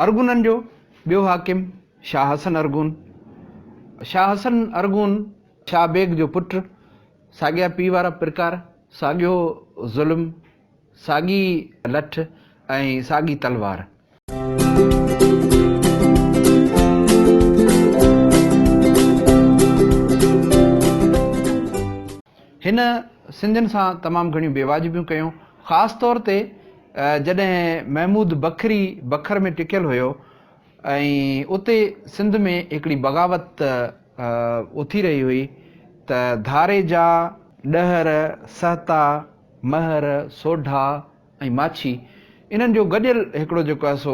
ارغونن جو ٻيو حاڪم شاهه حسن ارغون، شاهه حسن ارغون شاهه بيگ جو پٽ، ساڳيا پيء وارا پرڪار، ساڳيو ظلم، ساڳي لٺ ۽ ساڳي تلوار. هن سنڌين سان تمام گهڻيون بيواجبيون ڪيون، خاص طور تي جڏهن محمود بکري بکر ۾ ٽڪيل هيو ۽ اتي سنڌ ۾ هڪڙي بغاوت اٿي رهي هئي ته ڌاريجا، ڏهر، سهتا، مهر، سوڍا ۽ ماڇي انهن جو گڏيل هڪڙو جيڪو آهي سو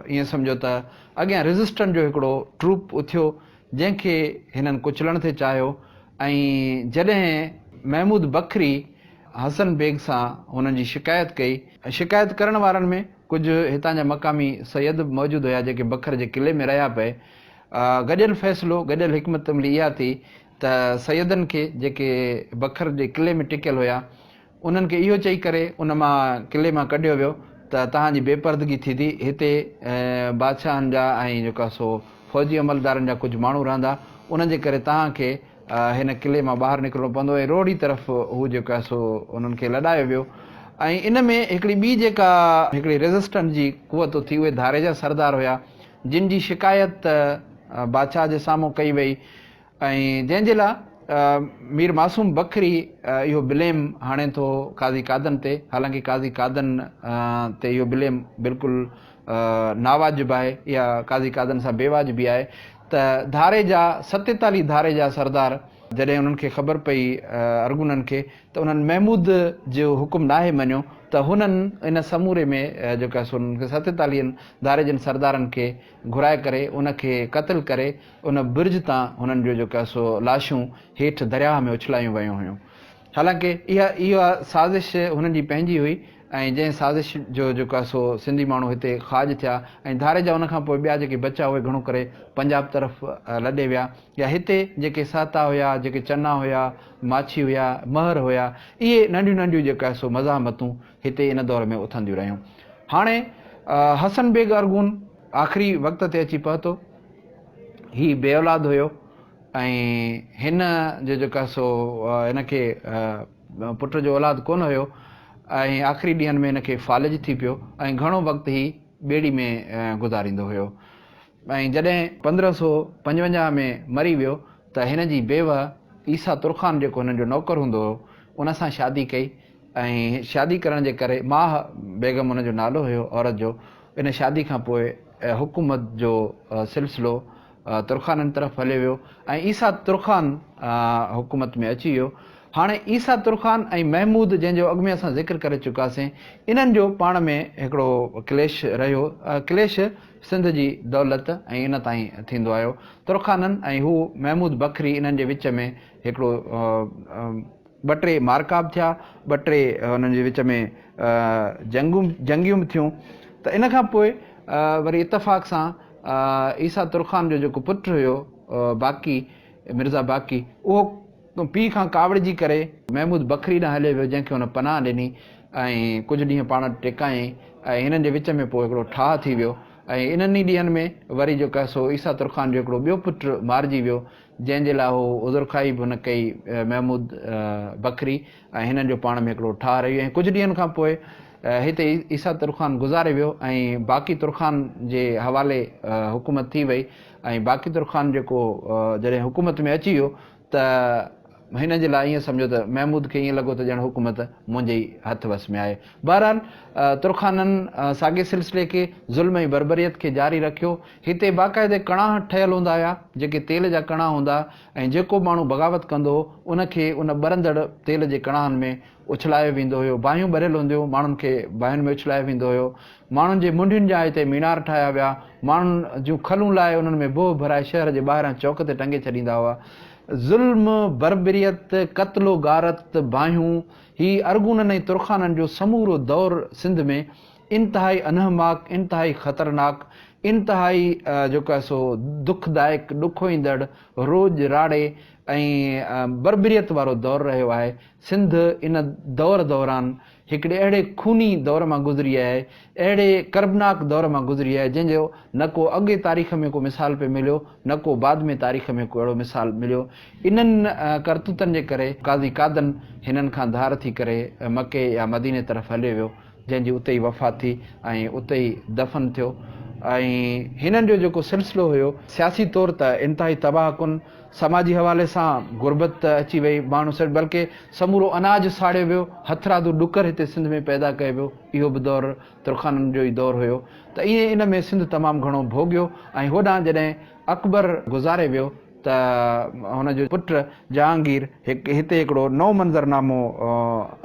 ائين سمجهو ته اڳيان ريزسٽنٽ جو هڪڙو ٽروپ اٿيو جنهن کي هنن ڪچلڻ ٿي چاهيو ۽ جڏهن محمود بکري حسن بيگ سان هنن جي شڪايت ڪئي. شڪايت ڪرڻ وارن ۾ ڪجهه هتان جا مقامي سيد به موجود هيا جيڪي بکر جي قلعي ۾ رهيا پئي. گڏيل فيصلو، گڏيل حڪمت عملي اها ٿي ته سيدن کي جيڪي بکر جي قلعي ۾ ٽڪيل هيا انهن کي اهو چئي ڪري ان مان قلعي مان ڪڍيو ويو ته توهان جي بي پردگي ٿيندي، هتي بادشاهن جا ۽ جيڪو آهي سو فوجي عملدارن جا ڪجهه ماڻهو رهندا، انهن جي ڪري توهان کي هن قلعي مان ٻاهر نڪرڻو پوندو ۽ روهڙي طرف هو جيڪو آهي سو انهن کي لڏايو ويو ۽ ان ۾ هڪڙي ٻي جيڪا هڪڙي ريزسٽنٽ جي قوت اٿي اهي ڌاريجا سردار هيا جن جي شڪايت بادشاهه جي سامهون ڪئي وئي ۽ جنهن جي لاء مير معصوم بکري اهو بليم هڻي ٿو قاضي قادن تي، حالانڪه قاضي قادن تي اهو بليم بلڪل ناواجب آهي، اها قاضي قادن سان بيواجبي آهي ته ڌاريجا 47 ڌاريجا سردار جڏهن انهن کي خبر پئي ارغونن کي ته انهن محمود جو حڪم ناهي مڃيو ته هنن ان سموري ۾ جيڪو آهي سو انهن کي ستيتاليهن ڌاريجن سردارن کي گهرائي ڪري ان کي قتل ڪري ان برج تان هنن جو جيڪو آهي سو لاشون هيٺ درياهه ۾ اڇلايون ويون هيون. حالانڪه اها اها سازش هنن جي پنهنجي هئي ۽ جنهن سازش جو جيڪو آهي سو سنڌي ماڻهو هتي کاڄ ٿيا ۽ ڌاريجا ان کان پوء ٻيا جيڪي بچا اهي گهڻو ڪري پنجاب طرف لڏي ويا يا هتي جيڪي سهتا هيا، جيڪي چنا هيا، ماڇي هيا، مهر هيا اهي ننڍيون ننڍيون جيڪو آهي سو مزاحمتون هتي ان دور ۾ اٿنديون رهيون. هاڻي حسن بيگ ارغون آخري وقت تي اچي پهتو. هي بي اولاد هيو ۽ هن جو جيڪو آهي سو هن کي پٽ جو اولاد ڪونه هيو ۽ آخري ڏينهن ۾ هن کي فالج ٿي پيو ۽ گهڻو وقت هي ٻيڙي ۾ گذاريندو هيو ۽ جڏهن 1555 ۾ مري ويو ته هن جي بيوه عيسيٰ ترخان جيڪو هنن جو نوڪر هوندو هو ان سان شادي ڪئي ۽ شادي ڪرڻ جي ڪري ماهه بيگم ان جو نالو هيو عورت جو ان شادي کان پوء حڪومت جو سلسلو ترخانن طرف هليو ويو ۽ عيسيٰ ترخان حڪومت ۾ اچي ويو. هاڻي عيسيٰ ترخان ۽ محمود جنهن جو اڳ ۾ اسان ذڪر ڪري چڪاسين انهن جو پاڻ ۾ هڪڙو ڪليش رهيو. ڪليش سنڌ جي دولت ۽ ان تائين ٿيندو آيو. ترخانن ۽ هو محمود بکري انهن جي وچ ۾ هڪڙو ٻه ٽي معرڪا به ٿيا، ٻه ٽي انهن جي وچ ۾ جنگون جنگيون به ٿيون ته ان کان پوء وري اتفاق سان عيسيٰ ترخان جو جيڪو پٽ هيو باقي مرزا باقي اهو پيء کان ڪاوڙجي ڪري محمود بکري ڏانهن هليو ويو جنهن کي هن پناهه ڏني ۽ ڪجهه ڏينهن پاڻ وٽ ٽيڪايائين ۽ هنن جي وچ ۾ پوء هڪڙو ٺاهه ٿي ويو ۽ انهن ئي ڏينهن ۾ وري جيڪو آهي سو عيسيٰ ترخان جو هڪڙو ٻيو پٽ مارجي ويو جنهن جي لاء هو عذرخواهي به هن ڪئي محمود بکري ۽ هنن جو پاڻ ۾ هڪڙو ٺاهه رهي ويو ۽ ڪجهه ڏينهن کان پوء هتي عيسيٰ ترخان گذاري ويو ۽ باقي ترخان جي حوالي حڪومت ٿي وئي ۽ باقي ترخان جيڪو جڏهن حڪومت ۾ اچي ويو ته هن جي لاء ائين سمجهو ته محمود کي ائين لڳو ته ڄڻ حڪومت منهنجي ئي هٿ وس ۾ آهي. بهرحال ترخانن ساڳئي سلسلي کي ظلم ۽ بربريت کي جاري رکيو. هتي باقاعدي ڪڻاهه ٺهيل هوندا هيا، جيڪي تيل جا ڪڻاهه هوندا ۽ جيڪو به ماڻهو بغاوت ڪندو هو، ان کي ان ٻرندڙ تيل جي ڪڻاهن ۾ اڇلايو ويندو هيو. باهيون ٻريل هونديون، ماڻهن کي باهين ۾ اڇلايو ويندو هيو. ماڻهن جي منڍين جا هتي مينار ٺاهيا ويا. ماڻهن جون کلون لاهي انهن ۾ بوهه ڀرائي شهر جي ٻاهران چوڪ تي ٽنگي ڇڏيندا هئا. ظلم، بربريت، قتل و غارت، باهيون، هي ارغونن ۽ ترخانن جو سمورو دور سنڌ ۾ انتهائي انهماڪ، انتهائي خطرناڪ، انتهائي جيڪو آهي سو دکدائڪ، ڏکوئيندڙ، روڄ راڙي ۽ بربريت وارو دور رهيو آهي. سنڌ ان دور دوران هڪڙي اهڙي خوني دور مان گذري آهي، اهڙي ڪربناڪ دور مان گذري آهي، جنهن جو نه ڪو اڳي تاريخ ۾ ڪو مثال پئي مليو، نه ڪو بعد ۾ تاريخ ۾ ڪو اهڙو مثال مليو. انهن ڪرتوتن جي ڪري قاضي قادن هنن کان ڌار ٿي ڪري مڪي يا مديني طرف هليو ويو، جنهن جي اتي ئي وفات ٿي ۽ اتي ئي دفن ٿيو ۽ هنن جو جيڪو سلسلو هيو، سياسي طور ته انتهائي تباهه ڪن، سماجي حوالي سان غربت ته اچي وئي، ماڻهو سڙي بلڪه سمورو اناج ساڙيو ويو، هٿرادو ڏڪر هتي سنڌ ۾ پيدا ڪيو ويو، اهو به دور ترخانن جو ئي دور هيو ته ائين ان ۾ سنڌ تمام گهڻو ڀوڳيو ۽ هوڏانهن جڏهن اڪبر گذاري ويو ته هن جو پٽ جهانگير هڪ هتي هڪڙو نئون منظرنامو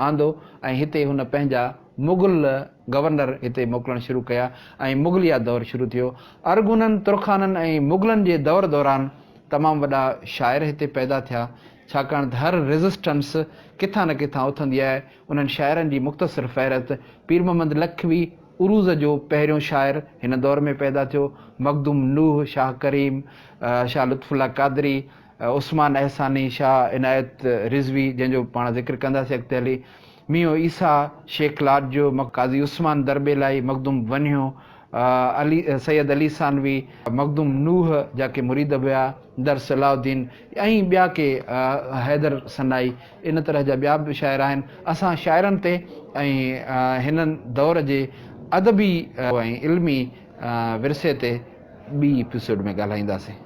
آندو ۽ هتي هن پنهنجا مغل گورنر هتي موڪلڻ شروع ڪيا ۽ مغليه دور شروع ٿيو. ارغونن، ترخانن ۽ مغلن جي دور دوران تمام وڏا شاعر هتي پيدا ٿيا، ڇاڪاڻ ته هر ريزسٽنس ڪٿان نه ڪٿان اٿندي آهي. انهن شاعرن جي مختصر فهرست، پير محمد لکوي عروض جو پهريون شاعر هن دور ۾ پيدا ٿيو، مخدوم نوح، شاهه ڪريم، شاهه لطف الله قادري، عثمان احساني، شاهه عنايت رضوي جنهن جو پاڻ ذڪر ڪنداسين اڳتي هلي، ميون عيسيٰ، شيخ لاڏجو، قاضي عثمان درٻيلائي، مخدوم ونهيو، علي سيد علي ثانوي، مخدوم نوح جا ڪي مريد به هيا، درس علاء الدين ۽ ٻيا ڪي حيدر سنائي ان طرح جا ٻيا به شاعر آهن. اسان شاعرن تي ۽ هن دور جي ادبي ۽ علمي ورثي تي ٻي ايپيسوڊ ۾ ڳالهائينداسين.